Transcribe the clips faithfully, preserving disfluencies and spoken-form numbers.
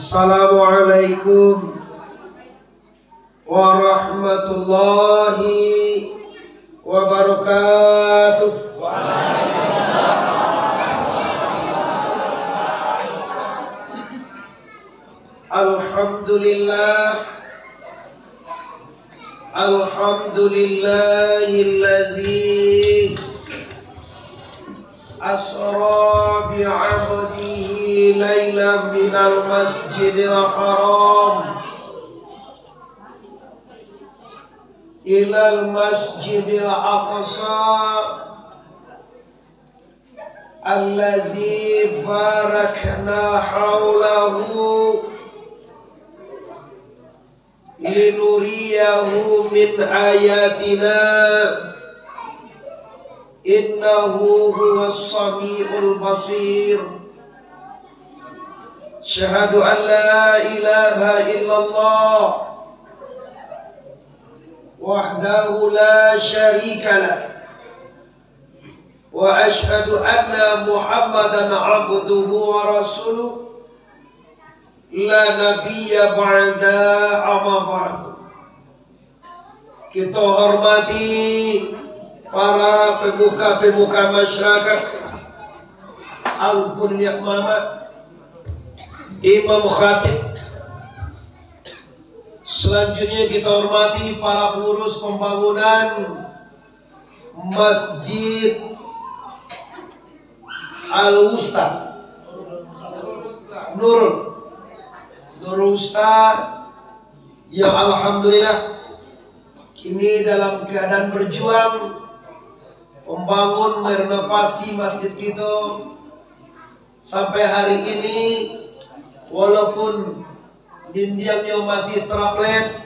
Assalamualaikum warahmatullahi wabarakatuh. Alhamdulillah. Alhamdulillahilladzi asra bi'abdihi lailan minal masjidil haram ilal masjidil aqsa allazi barakna haulahu linuriyahu min ayatina, innahu huwas samiul basir. Asyhadu an la ilaha illallah wahdahu la syarikalah. Wa asyhadu anna Muhammadan abduhu wa rasuluh, la nabiyya ba'da, amma ba'du. Kita hormati para pemuka-pemuka masyarakat, Angku Niniak Mamak, Imam Khatib. Selanjutnya kita hormati para pengurus pembangunan Masjid Al-Wusta, Nurul, Nurul Wusta, yang alhamdulillah kini dalam keadaan berjuang membangun, merenovasi masjid kita. Sampai hari ini, walaupun dindiangnyo masih traplet,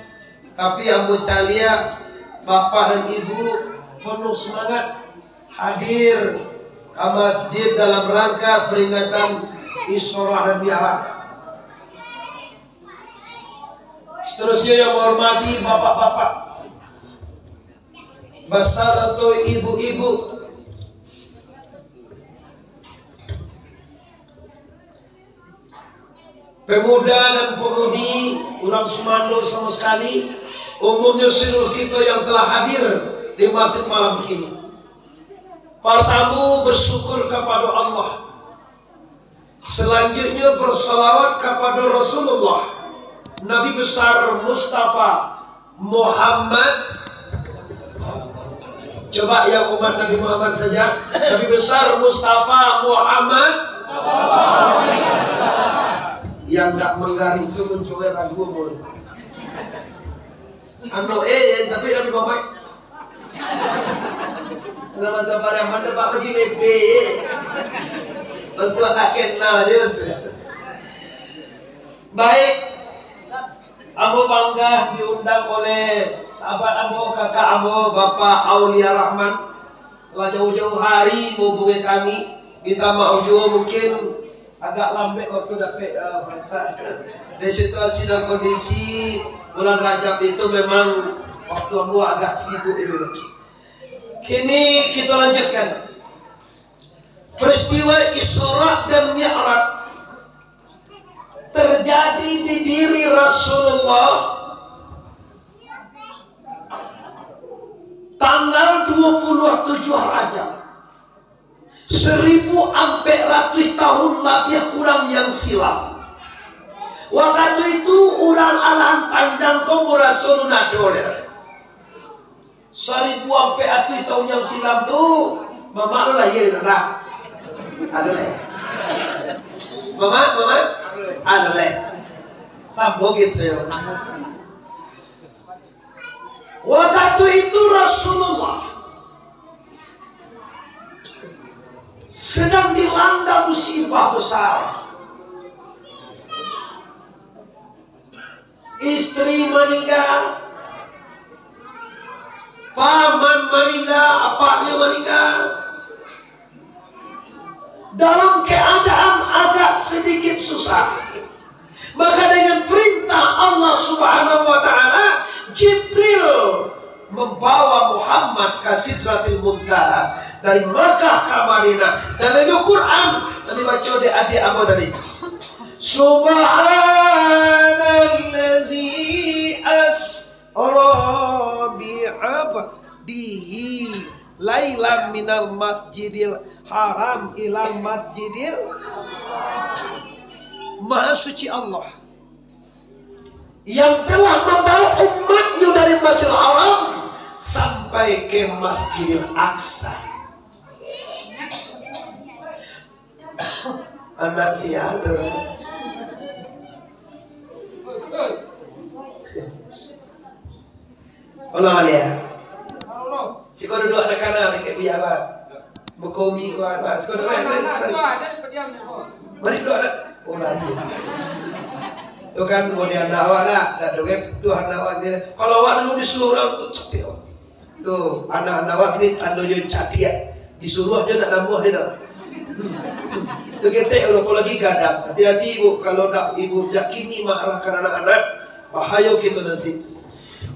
tapi ambo caliak bapak dan ibu penuh semangat hadir ka masjid dalam rangka peringatan Isra dan Mi'raj. Seterusnya yang menghormati bapak-bapak, basarato ibu-ibu, pemuda dan pemudi, urang sumando samo sakali, umumnyo seluruh kito yang telah hadir di masjid malam kini. Partamo, bersyukur kapado Allah. Selanjutnyo, bersalawat kapado Rasulullah, Nabi Besar Mustafa Muhammad. Coba yang umat Nabi Muhammad saja. Nabi Besar Mustafa Muhammad. Yang ndak manggarik tu mencuri ragu pun. Anu, eh, yang sampai Nabi Muhammad. Sama-sama yang mana Pak Haji Lepe. Bantu anak kenal aja bantu ya. Baik. Ambo bangga diundang oleh sahabat ambo, kakak ambo, Bapak Aulia Rahman. Lah jauh-jauh hari menghubungi kami. Minta maaf juga mungkin agak lambek waktu dapek, eh, masa. Dari situasi dan kondisi bulan Rajab itu memang waktu ambo agak sibuk itu. Kini kita lanjutkan. Peristiwa Isra dan Mi'raj terjadi di diri Rasulullah tanggal dua puluh tujuh Rajab, seribu ampek ratuih tahun labiah kurang yang silam. Wakatu itu urang alahan panjang ko maraso nado lai. Saribu ampek ratuih tahun yang silam tu, mamak lo lahia di tanah. Ado lai. Mamak, mamak, ado lai. Samo gitu ya. Waktu itu Rasulullah sedang dilanda musibah besar. Istri maningga, paman maningga, apaknyo maningga. Dalam keadaan agak sedikit susah, maka dengan perintah Allah Subhanahu wa Ta'ala, Jibril membawa Muhammad ka Sidratil Muntaha, dari Makkah ka Madinah. Dan dalam Quran yang dibaco dek adik ambo tadi, Subhan Subhanallazi asra bi'abdihi lailam minal masjidil haram ilal masjidil. Maha suci Allah yang telah membawa umatnya dari Masjidil Haram sampai ke Masjidil Aqsa. Anak sia tu. Ulang baliak. Siko duduak anak-anak dakek biak, Pak. Muko umi ko, Pak. Siko duduak, mari, mari. Mari duduak, anak. Oh, lari. Tu kan, mau di anak awak, nak. Nak duduak, tu anak awak ni. Kalau awak dulu disuruh orang tu, capek awak. Tu, anak-anak awak ni tando jo cadiak. Disuruh jo nak namuah dia tu. Tu ketek, apolai gadang. Hati-hati, Ibu. Kalau nak Ibu jak kini marahkan anak-anak, bahayo kito nanti.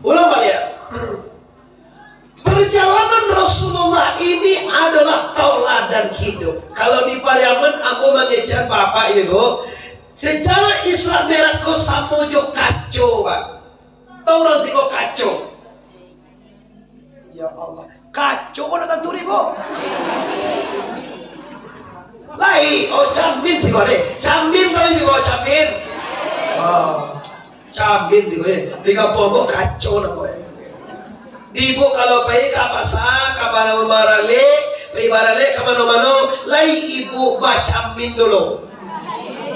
Ulang baliak. Perjalanan Rasulullah ini adalah tauladan hidup. Kalau di Pariaman, ambo mangecek Bapak Ibu, sejarah Isra Mi'raj ko samo jo kaco, Pak. Tahu urang siko kaco? Ya Allah, kaco ko nak tantu ni, Bo. Lai, oh, camin siko deh. Camin tahu ibu bawa camin? Oh, camin siko, eh. Di kampuang ambo kaco namo, eh. Ibu kalau pai ka pasar, ka baralek, pai baralek ka mano-mano, lai ibu bacamin dulu.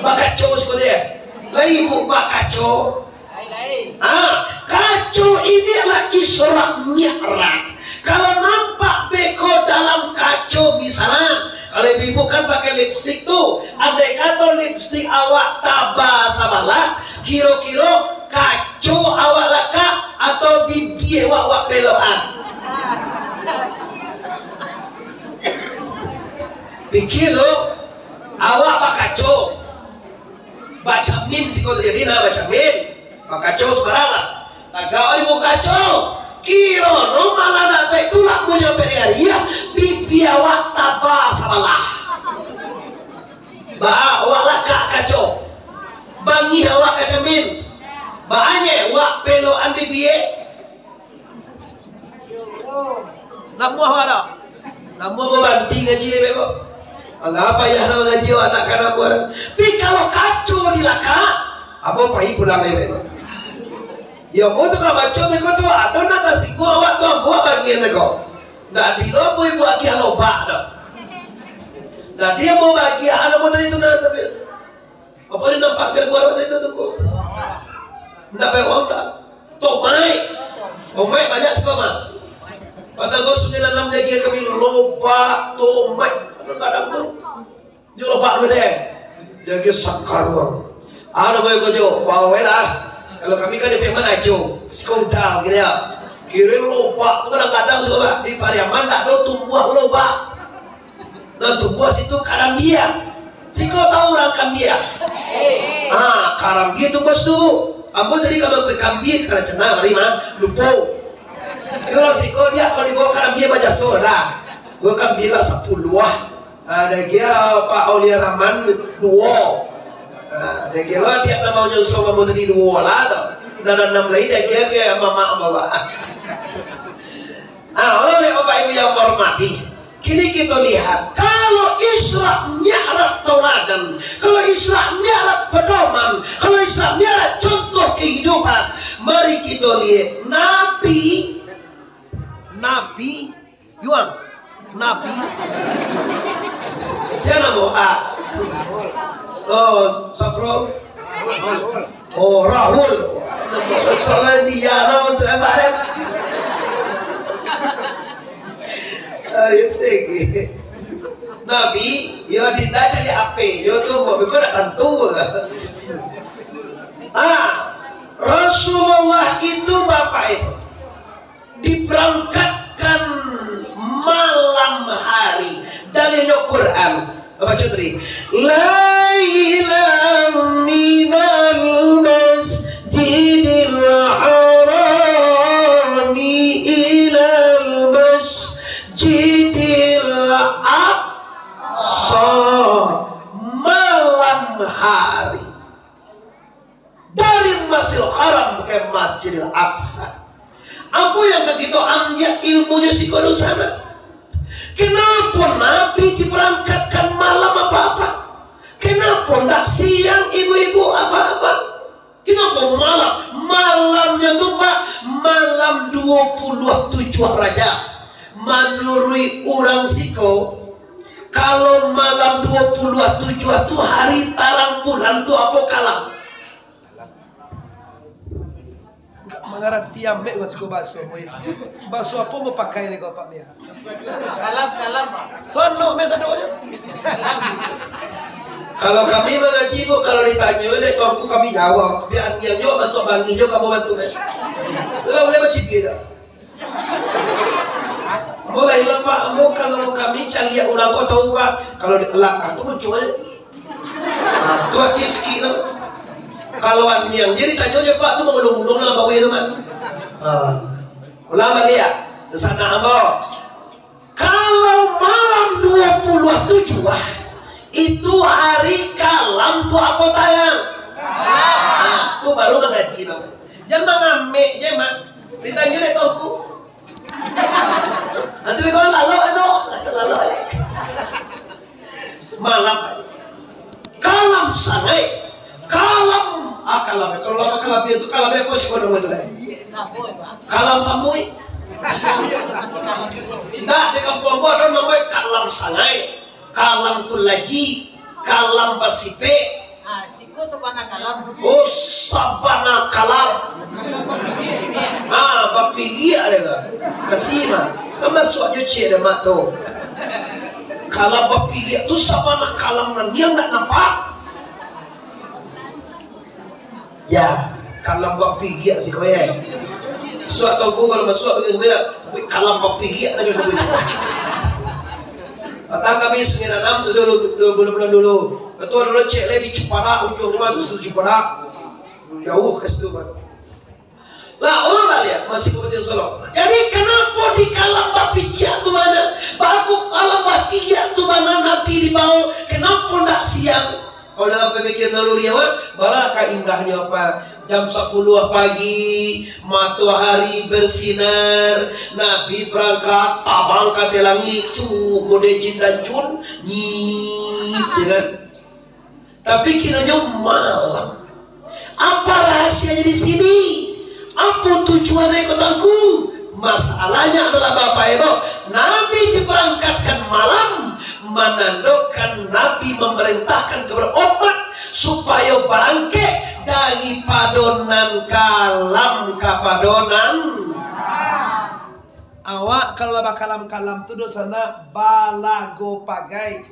Bakaco siko deh. Lai ibu bakaco. Ah, kaco ini adalah Isra Mi'raj. Kalau nampak beko dalam kaco, misalnya, kalau ibu-ibu kan pakai lipstik tu, andai kato lipstik awak taba sabalah, kiro-kiro kaco awak lakak atau bibia awak, awak pelokan? Pikir tu, awak bakaco. Bacamin siko tadi, nah, bacamin. Bakaco subarang lah. Tagak di muko kaco. Kiro no malah nak baik tulak punyo peri hari, ya. Bibia awak taba sabalah. Ba, awak lakak kaco. Bangih awak ka camin. Ba, anye, awak pelokan bibia. Namuah awak dak? Namuah babanti ngaji ni, Bebo. Mangapa payah nak mangaji awak, nak ka namuah? Tapi kalau kaco di lakak, ambo pai pulang, Bebo. Yo, ambo tu ka baco beko tu, ado nan tasingguang awak tu, ambo bagian beko. Ndak adil ambo ibu agiah lobak tu. Jadi ambo bagian ambo tadi tu, nah, tapi Apo di nampak gambar awak tadi tu, Tuangku? Ndak payah uang dak? Tomaik. Tomaik banyak siko mah. Patang ko sambilan anam diagiah kami lobak, tomaik. Kadang-kadang tu. Jo lobak tu teh. Diagiah sakaruang. Ah, namo ko jo, bawa lah. Kalau kami kan di Piaman Ajo, siko udah gini ya. Kiro lobak tu kadang-kadang siko, Pak, di Pariaman ndak ado tumbuah lobak. Nan tumbuah situ karambia. Siko tahu urang karambia? Ah, karambia tumbuah situ. Ambo tadi kalau kue karambia ka cana mari mah, lupo. Yo, siko dia kalau dibawa karambia bajaso lah. Gua karambia lah sapuluah. Ah, ada dia Pak Aulia Rahman duo. Ah, ada dia lah tiap nama nyo sama ambo tadi duo lah tu. Dan anam lai dia dia ke mamak ambo lah. Ah, oleh Bapak Ibu yang hormati, kini kita lihat, kalau Isra Mi'raj tauladan, kalau Isra Mi'raj pedoman, kalau Isra Mi'raj contoh kehidupan, mari kita lihat Nabi, Nabi, Yuang, Nabi. Siapa nama? Ah. Oh, Safro. Oh, Rahul. Kau dia orang tu hebat, eh? Ah, you see. Nabi, yo dinda cari ape, yo tu, mau kau nak tantu lah. Ah, Rasulullah itu Bapak Ibu diberangkatkan malam hari. Dalilnyo Quran. Baco tadi. Lailam minal masjidil harami ilal masjidil aqsa. Malam hari. Munyo siko dosa nak. Kenapo Nabi diberangkatkan malam apa-apa? Kenapo ndak siang ibu-ibu apa-apa? Kenapo malam? Malamnyo tu, Pak, malam dua puluh tujuh Rajab. Manuruik urang siko, kalau malam dua puluh tujuh tu hari tarang bulan tu apo kalam? Mangarati amek urang siko baso, boy. Baso apo bapakai lai ko, Pak Mia? Kalam, kalam, Pak. Tuan, no, mes ado aja. Kalau kami mangaji, Bu, kalau ditanyo dek tuanku, kami jawab. Tapi aniang jo, bantuak bangi jo, kamu bantuak, eh. Lah, boleh bacipik dah. Mulai lah, Pak, ambo kalau kami caliak urang ko tahu, Pak. Kalau di, lah, ah, tu muncul aja. Ah, tu hati sikit tu. Kalau aniang, jadi tanyo je, Pak, tu mangulung-ulung dalam bawah tu, Pak. Ah. Ulang baliak, sanak ambo. Kalau malam dua puluh tujuh, ah, itu hari kalam tu apo tayang? Ah, tu baru mangaji tu. Jan mangamek je, Mak. Ditanyo dek tuanku. Nanti beko lalok itu, lalok, eh. Malam, eh. Kalam sangaik. Kalam, ah, kalam, eh. Kalau lama kalam itu, kalam, eh, apa sih kau nama itu, eh? Kalam samui. Ndak, di kampuang gua ada namanya kalam sangaik. Kalam tu laji, kalam basipek. Ah, siko sabana kalam. Oh, sabana kalam. Ah, bapiliak deh ka. Kasih mah. Kan masuak jo cik deh mak tu. Kalam bapiliak tu sabana kalam nan yang nak nampak. Ya, kalam bapiliak siko, ya. Suak tongko kalau masuak, bagaimana? Sabuik kalam bapiliak aja sabuik. Patang kami Sungai Nanam tu dulu, dulu, bulan-bulan dulu. Ketua dulu cek lagi Cuparak, ujung rumah tu situ Cuparak. Jauh ke situ, Pak. Lah, ulang baliak, masih Kabupaten Solok. Jadi, kenapa di kalam bapijak tu mana? Baku kalam bapijak tu mana Nabi dibawa? Kenapa ndak siang? Kalau dalam pemikiran naluri awak, barangkah indahnyo apa? Jam sapuluah pagi, matohari bersinar, Nabi berangkat, tabang ka ateh langik, cu, mode jin dan jun, nyit, ya kan? Tapi kironyo malam. Apa rahasianya di sini? Apo tujuannyo, iko tuanku? Masalahnya adalah, Bapak Ibu, Nabi diberangkatkan malam, manandokan Nabi memerintahkan kepada umat supayo barangkek daripado nan kalam kapado nan. Awak kalau lah bakalam-kalam tu, dosa nak balago pagai,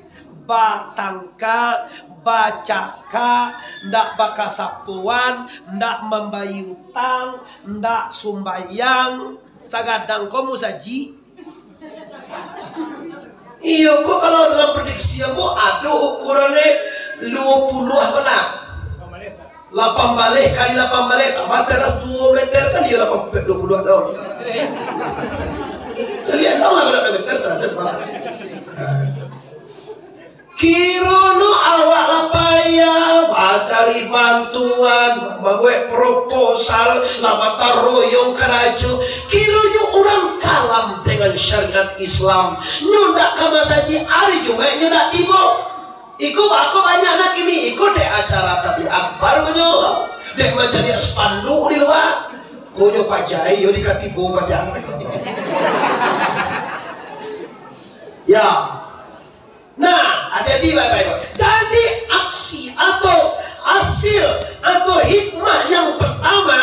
batangka, bacakak, ndak bakasapoan, ndak mambayia utang, ndak sumbayang, sagadang ko musajik. Iyo ko, kalau dalam prediksi ambo, ado ukurannyo duo puluah ko nah. Lapan baleh kali lapan baleh, tambah teras duo meter, kan iyo lapan duo puluah tahun. Kalian tahu lah, kalau duo meter teras berapa? Kironyo awak lah payah bacari bantuan, mambuek proposal, lah bataroyong karajo. Kironyo urang kalam dengan syariat Islam. Nyo ndak ka masajik ari Jumaik, nyo ndak tibo. Iko bako banyak nak kini, iko dek acara tabligh akbar ko nyo, dek mancaliak spanduk di lua. Ko nyo pajai, yo dikatibo pajai. Ya. Nah, hati-hati baik-baik. Jadi aksi atau hasil atau hikmah yang pertama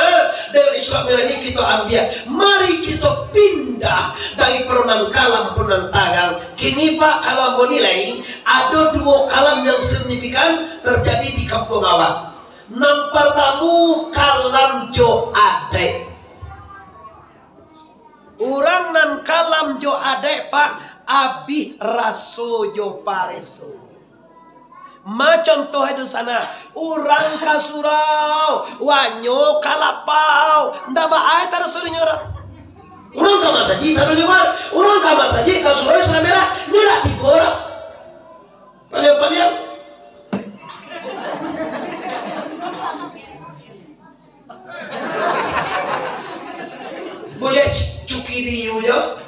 dengan Isra Mi'raj ini kita ambil, mari kita pindah dari perunan kalam, perunan tagang. Kini, Pak, kalau ambo nilai, ado duo kalam yang signifikan terjadi di kampung awak. Nan partamo, kalam jo adaik. Urang nan kalam jo adaik, Pak, abih raso jo pareso. Ma contoh e di sana, urang ka surau, wanyo ka lapau, ndak baa e taraso dek inyo doh. Urang ka masajik sado Jumaik, urang ka masajik ka surau Isra Mi'raj, nyo ndak tibo doh. Paliang-paliang. Buliah cu-, cuki diu jo.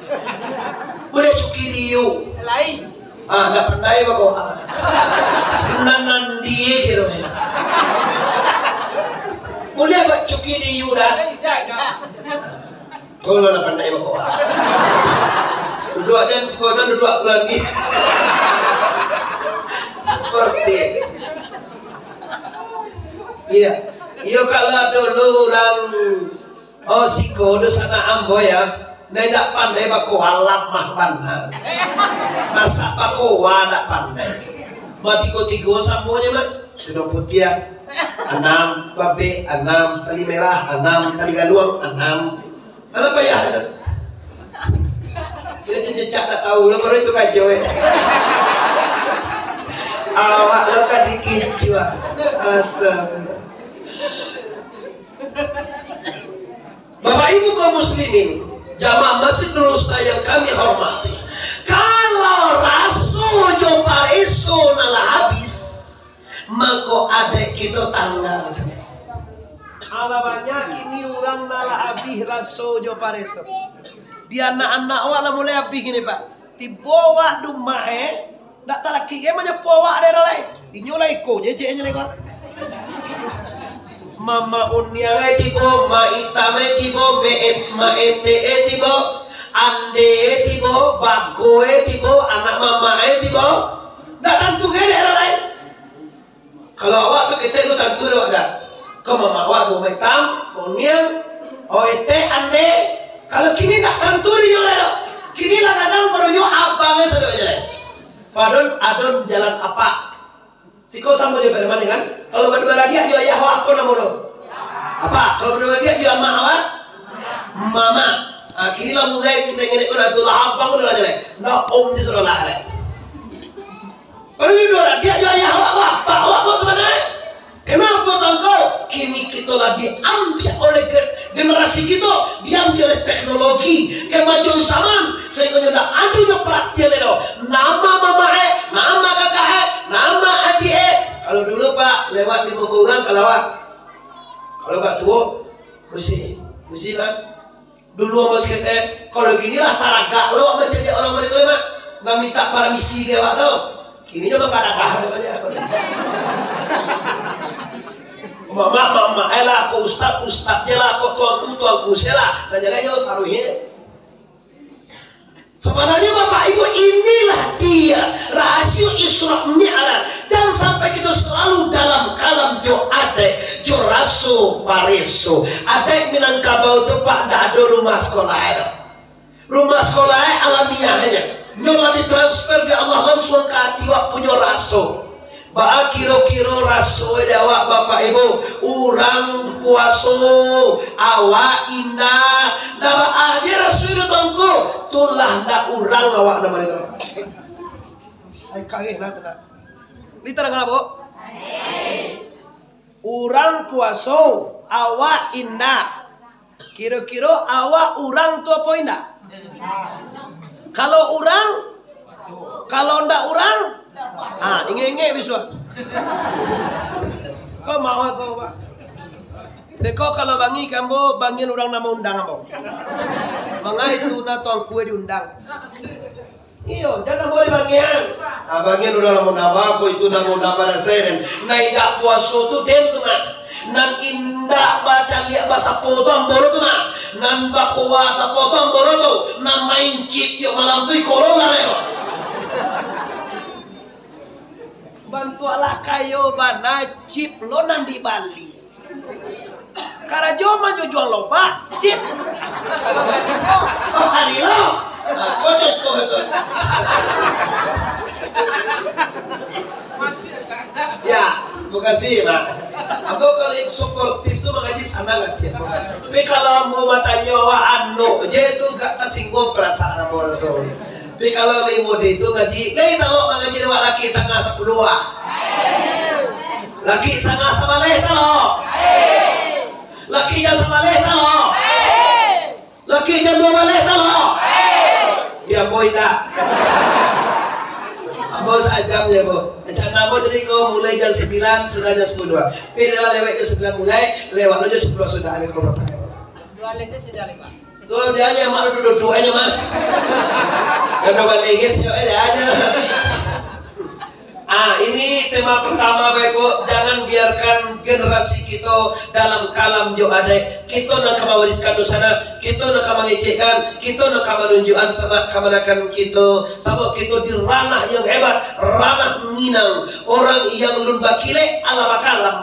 Liu. Lain. Ah, ndak pandai bakoa. Nan, nan die kiro. Buliah bacuki di yu dah. Tidak, tidak. Kalau ndak pandai bakoa. Duduak jan sikonan, duduak pulang ni. Seperti. Iya. Iyo, kalau dulu urang Oh, siko dunsanak ambo ya, nan indak pandai bakoa, lamah bana. Masak bakoa ndak pandai. Matigo-tigo samonyo, Mak. Sudah putiah, anam, babek, anam, tali merah, anam, tali galuang, anam. Alah payah tu. Yo cicak tak tahu lah, baru itu kajo, eh. Awak lo ka dikicuah. Astagfirullah. Bapak Ibu kaum muslimin, jamaah Masjid Nurul Huda yang kami hormati, kalau raso jo pareso nan lah habis, mako adaik kito tangga sajo. Alah banyak kini urang nan lah habis raso jo pareso. Di anak-anak awak lah mulai habis kini, Pak. Tibo awak di umah, eh, ndak talakik, eh, manyapo awak dek urang lain. Inyo lah iko je, cek inyo lah iko. Mama Uniang, eh, tibo, Ma Itam, eh, tibo, Me Et-, Ma Ete, eh, tibo, Ande, eh, tibo, Bako, eh, tibo, anak mama, eh, tibo. Ndak tantu, eh, dek urang lain. Kalau awak tu ketek tu tantu dek awak dah. Kau mamak awak tu, Maitam, Moniang, Oete, Ande. Kalau kini tak tantu dinyo lai doh. Kini lah kadang baru nyo abang sajo lai. Padahal adon jalan apak. Siko samo jo Firman kan? Kalau badua radiak jo ayah awak, apo namo lo? Apak. Kalau badua radiak jo amak awak? Mamak. Ah, kini lah mulai kini ngene ko dah tu lah abang dah jaleh. Nah, om di sekolah lai. Baru itu lah, diak jo ayah awak, bapak awak ko sabananyo. Kenapo tu angku? Kini kito lah diambiak oleh ge-, generasi kito, diambiak oleh teknologi, kemajuan zaman, sehingga nyo ndak ado nyo paratian lai doh. Nama mamak e, nama kakak e, nama adiak e. Kalau dulu, Pak, lewat di muko urang, kalau awak, kalau agak tuo, musti, musti, Pak. Dulu ambo saketek, kalau kini lah taragak lo awak mancaliak urang model tu, Mak. Nan mintak paramisi ka awak tu. Kini jo mangkadakah banyak. Mamak, mamak, eh lah, ko ustad, ustad je lah, ko tuanku, tuanku se lah. Nan jaleh nyo taruih je. Sabananyo, Bapak Ibu, inilah dia rahasio Isra Mi'raj. Jangan sampai kito salalu dalam kalam jo adaik, jo raso pareso. Adaik Minangkabau tu, Pak, ndak ado rumah sekolah e doh. Rumah sekolah e alamiah aja. Nyo lah ditransfer dek Allah lansuang ka ati awak punyo raso. Baa kiro-kiro raso di awak, Bapak Ibu? Urang puaso, awak indak. Ndak baa je raso di tongko, tulah ndak urang awak namo itu. Ai, kareh lah tu nak. Li tarang, Bu? Urang puaso, awak indak. Kiro-kiro awak urang tu apo indak? Kalau urang, kalau ndak urang, ha, ingek-ingek bisuak. Kau mau kau, Pak? Beko kalau bangi ka ambo, bangian urang namo undang ambo. Mangai tu na tuangku diundang. Iyo, jan namo dibangian. Ah, bangian urang namo-namo ko itu namo-namo dasar den. Nan indak puaso tu den tu mah. Nan indak bacaliak basapo tu ambo tu mah. Nan bakoa tapo tu ambo tu. Nan main chip tiok malam tu iko lo ngaranyo. Bantuaklah kayo bana chip lo nan dibali. Karajo manjujuang lobak, cip. Oh, Halilo. Nah, kocok kau, Hasan. Ya, makasih, Pak. Ambo kalau suportif tu mangaji sanang ati ambo. Tapi kalau ambo batanyo awak anu je tu gak tasingguang perasaan ambo raso. Tapi kalau lai mode tu ngaji, lai talok mangaji lewat laki sanga sapuluah ah. Laki sanga sabaleh talok. Laki jan sabaleh talok. Laki jan duo baleh talok. Di ambo indak. Ambo sajam je, Bu. Rencana ambo jadi ko mulai jam sambilan sudah jam sapuluah. Tapi lah lewat jam sambilan mulai, lewat lo jam sapuluah sudah, ambo ko bapak. Duo baleh sudah lewat. Tu dia nyaman duduk-duduk aja mah. Kalau balik guys, ya aja. Ah, ini tema pertama, Bapak Ibu. Jangan biarkan generasi kita dalam kalam jo adaik. Kita nak ka mawariskan dosa nak, kita nak ka mangecekkan, kita nak ka manunjukkan sanak kamanakan kita. Sabab kita di ranah yang hebat, ranah Minang. Orang yang lun bakilek alah bakalam,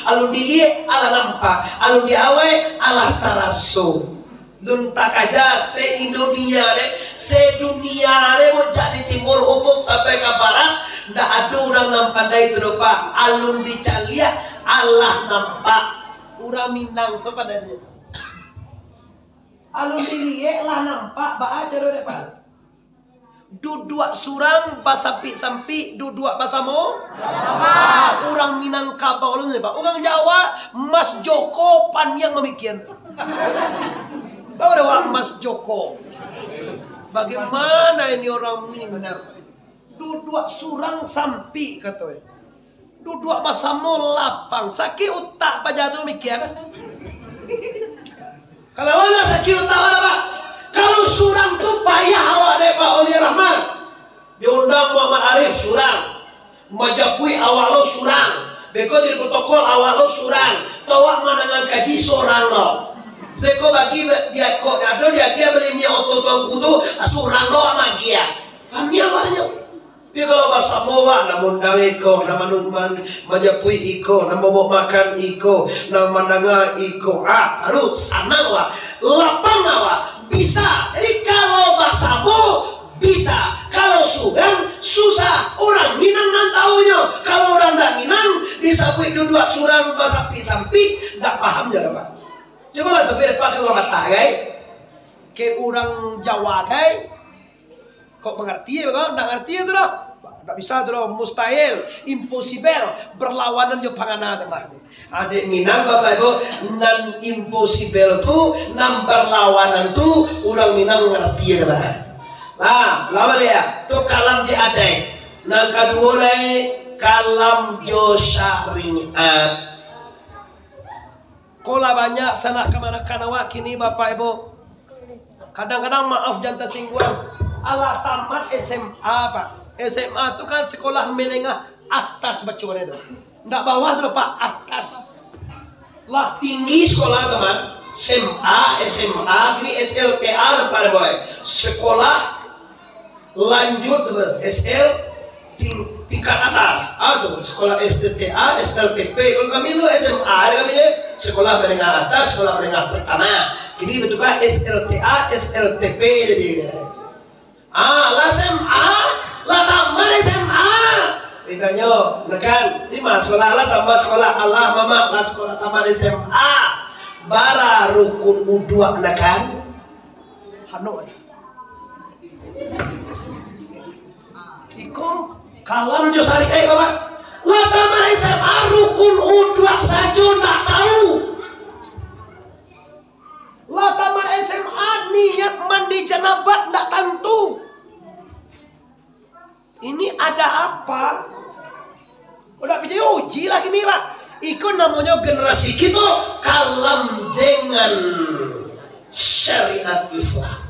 alun diliek alah nampak, alun diawai alah taraso. Lun takaja se-Indonesia de, sedunia de, mojak di timur ufuk sampai ka barat, ndak ado urang nan pandai tu doh, Pak. Alun dicaliak, alah nampak. Urang Minang sabananyo. Alun diliek, lah nampak, baa caro de, Pak? Duduak surang basampik-sampik, duduak basamo. Ah, urang Minangkabau lo ni, Pak. Urang Jawa, Mas Joko paniang mamikian. Tahu deh, wak, Mas Joko. Bagaimana ini orang Minang? Duduak surang sampik, kato e. Duduak basamo lapang. Sakik utak paja tu mikir. Kalau awak sakik utak awak, Pak. Kalau surang tu payah awak dek Pak Oli Rahman. Diundang Muhammad Arif surang. Majapuik awak lo surang. Beko di protokol awak lo surang. Tu awak mandanga kaji surang lo. Beko bagi biako dado diagiah bali minyak oto tuanku tu, surang lo awak magiah. Kami awaknyo. Tapi kalau basamo awak, nan maundang iko, nan manu-, man-, manjapuik iko, nan mambaok makan iko, nan mandanga iko, ah, baru sanang awak, lapang awak, bisa. Jadi kalau basamo, bisa. Kalau surang, susah. Urang Minang nan tahunyo. Kalau urang ndak Minang, disabuik duduak surang basampik-sampik, ndak paham jo, Pak. Cubolah sabuik, Pak, ka urang Batak, gai. Ka urang Jawa, gai. Kok mangarti, kok ndak ngarti tu doh? Ndak bisa tu doh, mustahil, impossible, berlawanan jo pangana tu mah. Adik Minang, Bapak Ibu, nan impossible tu, nan berlawanan tu, urang Minang ngarti tu mah. Nah, lawan lihat, tu kalam di adaik. Nan kaduo lai, kalam jo syariat. Ko lah banyak sanak kamanakan awak kini, Bapak Ibu. Kadang-kadang, maaf jan tasingguang, alah tamat S M A, Pak. S M A tu kan sekolah menengah atas baco nyo tu. Ndak bawah tu, Pak, atas. Lah tinggi sekolah tu mah, S M A, S M A, kini S L T A, Bapak Ibu. Sekolah lanjut tu, S L ting-, tingkat atas. Ah, tu, sekolah S T A, S L T P. Kalau kami dulu S M A, kami ni sekolah menengah atas, sekolah menengah pertama. Kini batukar S L T A, S L T P jadi. Ah, lah S M A, lah tamat S M A. Ditanyo, "Nakan, di ma sekolah?" "Lah tamat sekolah." "Alah, Mamak, lah sekolah tamat S M A." "Bara rukun uduak, Nakan?" Hano, eh. Iko kalam jo syariat, Bapak. Lah tamat S M A, rukun uduak sajo ndak tahu. Lah tamat S M A, niat mandi janabat ndak tantu. Ini ada apa? Udah picayo uji lah kini, Pak. Iko namonyo generasi kito kalam dengan syariat Islam.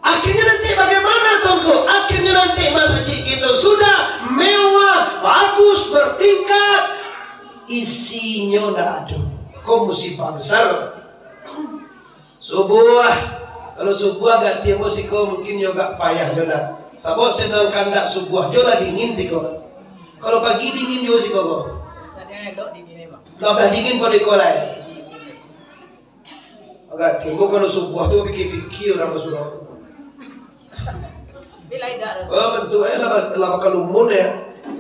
Akhirnya nanti bagaimana, Tuanku? Akhirnya nanti masjid kito sudah mewah, bagus, bertingkat, isinyo ndak ado. Ko musibah besar. Subuah. Kalau subuah agak tibo siko, mungkin yo agak payah jo nak. Sabab sedangkan ndak subuah jo lah dingin siko. Kalau pagi dingin jo siko ko. Biasanya elok dingin, Bang. Lah dingin pado iko lai. Agak tibo kalau subuah tu pikir-pikir urang basurau. Bila idak tu. Oh, bentuk eh lah, lah bakalumun ya.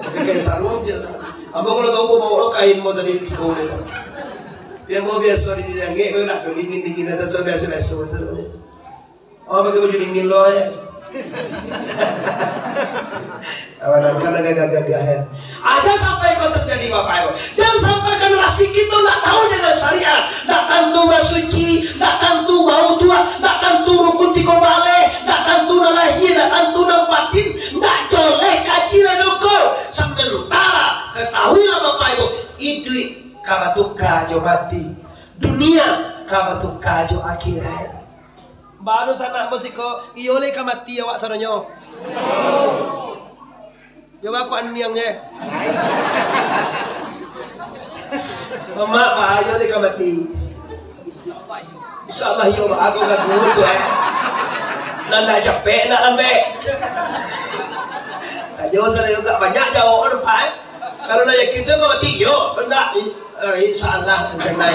Pakai sarung je. Ambo kalau tahu mau lo kain mau tadi tigo ni. Biar mau biasa di dangek, mau nak dingin-dingin atas biasa-biasa saja. Oh, pakai baju dingin lo ya. Kawan kan agak gagah ya. Aja sampai kau terjadi, Bapak Ibu. Jangan sampai generasi kita ndak tahu dengan syariat, ndak tantu basuci, ndak tantu bauduak, ndak tantu rukun tigo baleh, ndak tantu nan lahia, ndak tantu nan batin, ndak coleh kaji lah doko. Sementara ketahuilah, Bapak Ibu, iduik ka batuka jo mati. Dunia Ka batuka jo akhirat. Baru sanak bosiko, iyo lai ka mati awak sadonyo. Yo bako aniang je. Mamak, Pak, iyo lai ka mati. Insya Allah, iyo, Pak, aku ka dulu tu, eh. Nan ndak capek, ndak lambek. Tajo salah juga, banyak jawab, Pak, eh. Kalau ndak yakin tu, ka mati, iyo. Kalau ndak, i-, eh, insya Allah, insya Allah.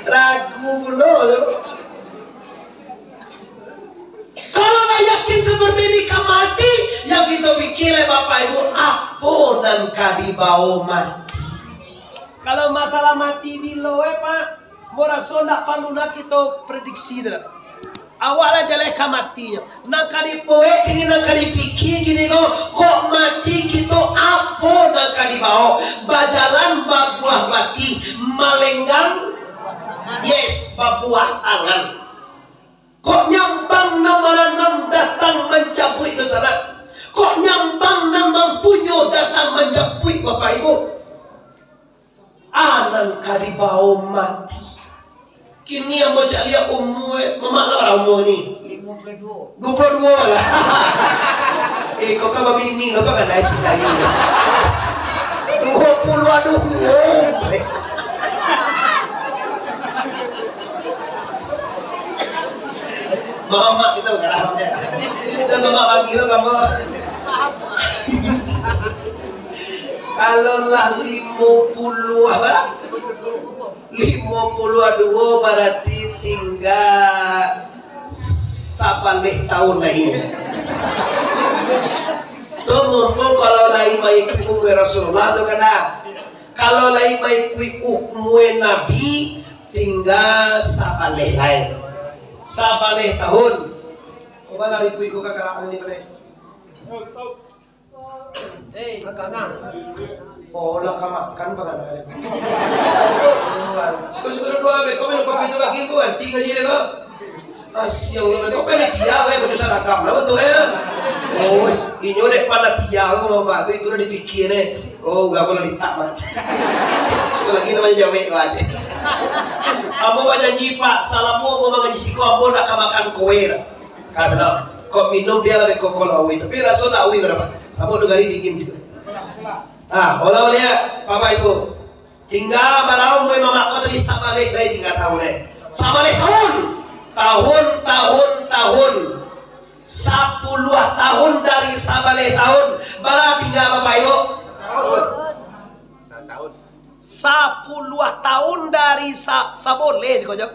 Ragu pulo tu. Kalau lah yakin seperti ini ka mati, yang kita pikia, Bapak Ibu, apo nan ka dibawa mati? Kalau masalah mati bilo, eh, Pak, mo raso ndak paralu nak kita prediksi tu lah. Awak lah jaleh ka mati nyo. Nan ka dipoek kini, nan ka dipikia kini ko, kok mati kito, apo nan ka dibawa? Bajalan babuah mati, malenggang, yes, babuah tangan. Kok nyampang nan maranam datang mancabuik dunsanak? Kok nyampang nan mampunyo datang mancabuik, Bapak Ibu? Anan ka dibawo mati. Kini ambo caliak umua, eh, mamak lah bara umua ni? Limo puluah duo. Duo puluah duo lah. Eh, kau kan babini, kau kan ndak cik lai. Duo puluah duo. Mamak kita bagarah, ya. Dan mamak bagi lo kamu. Kalau lah limo puluah, apa? Limo puluah duo, barati tingga sabaleh tahun lai. Tu mumpung kalau lai maikuik umua Rasulullah tu kan dah. Kalau lai maikuik umua Nabi, tingga sabaleh lai. Sabaleh tahun. Kau bala ribuik kau kakaraan ni baleh. Hei. Makanan. Oh, lah ka makan, bagaimana? Siko-siko dua be, kau minum kopi tu bagi, bu, ganti gaji dia, kau. Kasian lu, kau panitia, weh, baju saragam lah, betul, ya? Oh, inyo dek panitia, lu, Bang, tu, itu lah dipikia, nih. Oh, gak boleh litak, Mas. Itu lagi namanya jawek, Mas. Ambo bajanji, Pak, salamo ambo mangaji siko, ambo ndak ka makan kue, lah. Kata, kok minum dia lah beko kalau awui, tapi raso ndak awui, kenapa? Sabab tu gari dingin sikit. Ah, ulang baliak, Bapak Ibu. Tingga bara umua mamak ko tadi? Sabaleh, lai tingga tahun, eh. Sabaleh tahun. Tahun, tahun, tahun. Sapuluah tahun dari sabaleh tahun. Bara tingga, Bapak Ibu? Satahun. Satahun. Sapuluah tahun dari sa-, saboleh siko jo.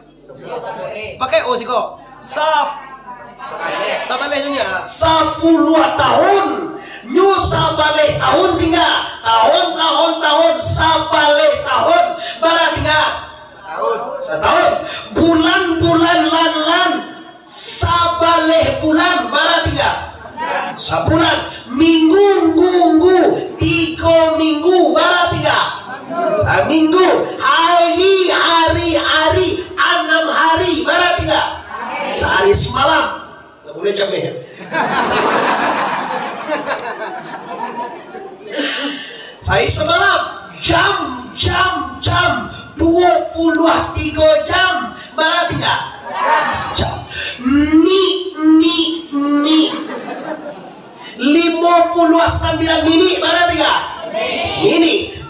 Pakai o siko. Sa-, sabaleh nyo. Sapuluah tahun. Nyo sabaleh tahun tingga. Tahun, tahun, tahun. Sabaleh tahun. Bara tingga? Satahun. Satahun. Bulan, bulan, lan, lan. Sabaleh bulan, bara tingga? Sabulan. Minggu, nggu, nggu, tigo minggu, bara tingga? Saminggu. Hari, ari, ari, anam hari, bara tingga? Sahari samalam. Ndak buliah cameh. Sahari samalam, jam, jam, jam, duo puluah tigo jam, bara tingga? Jam. Ni, ni, ni. Limo puluah sambilan minik, bara tingga? Minik.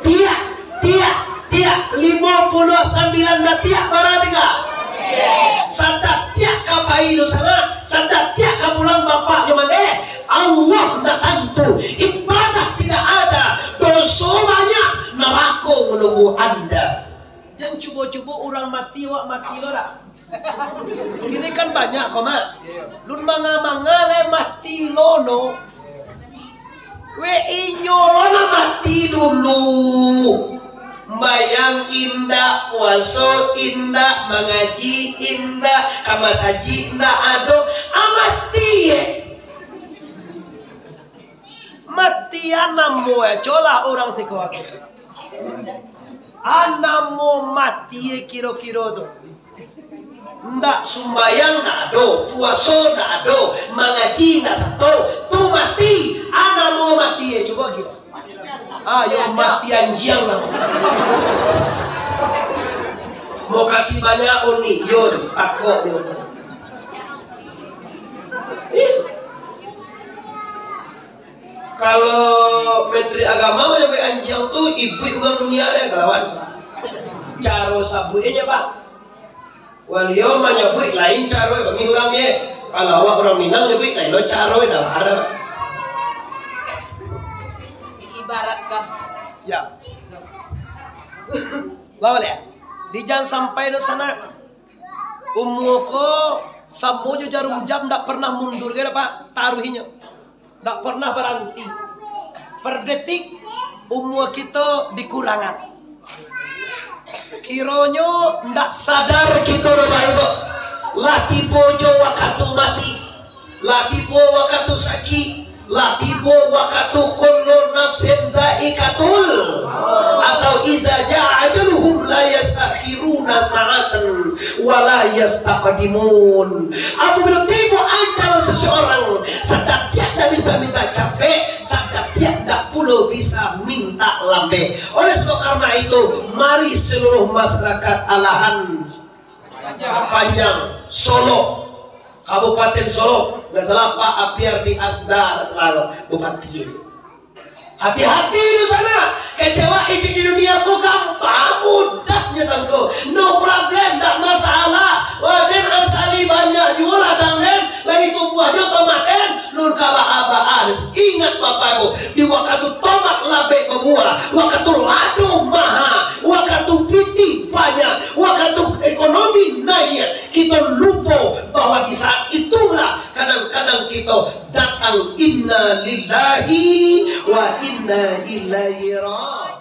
Tiak, tiak, tiak, limo puluah sambilan datiak, bara tingga? Satatiak ka pai dunsanak, satatiak ka pulang bapak jo mandeh, Allah ndak tantu, ibadah tidak ada, doso banyak, narako manunggu anda. Jan cubo-cubo urang mati, awak mati lo lah. Kini kan banyak ko, Mak. Lun manga-manga lai mati lo no. Weh, inyo lo nan mati dulu. Sumbayang indak, puaso indak, mangaji indak, ka masajik indak ado, ah, mati, eh. Mati anamo, eh, colah urang siko. Anamo mati kiro-kiro tu. Ndak sumbayang ndak ado, puaso ndak ado, mangaji ndak sato, tu mati. Anamo mati, eh, cubo gilo. Ayo mati anjiang lah. Makasih banyak Oni, yo, takok nyo. Kalau Menteri Agama manyabuik anjiang tu, ibuik urang dunia deh, kawan. Caro sabuiknyo, Pak. Walio manyabuik lain caro bagi urang ye. Kalau awak urang Minang nyabuik lain lo caro, dah ada. Diibaratkan. Ya. Bawa ya. Di jan sampai do sanak. Umua ko samo jo jarum jam, ndak pernah mundur, kan, Pak? Taruh inyo. Ndak pernah baranti. Per detik, umua kito dikurangan. Kironyo ndak sadar kito, Bapak Ibu. Lah tibo jo wakatu mati. Lah tibo wakatu sakik. Lah tibo wakatu kullu nafsin dzaiqatul, atau iza jaa ajaluhum la yastakhiruna sa'atan wa la yastaqdimun. Apabila tibo ajal seseorang, sadatiak ndak bisa minta capek, sadatiak ndak pulo bisa minta lambek. Oleh sebab karena itu, mari seluruh masyarakat Alahan Panjang, Solok, Kabupaten Solok, ndak salah Pak Apiardi Asda, ndak salah Bupati. Hati-hati di sana. Kecewa iduik di dunia ko gampang, mudahnyo tangko. No problem, ndak masalah. Wah, den asali banyak juo ladang den, lagi tumbuah juo tomat den. Nun ka baa-baa. Ingat Bapak Ibu, di wakatu tomat labek babuah, wakatu lado maha, wakatu pitih banyak, wakatu ekonomi naiak, kito lupo bahwa di saat itulah kadang-kadang kito datang inna lillahi wa inna ilaihi ra-,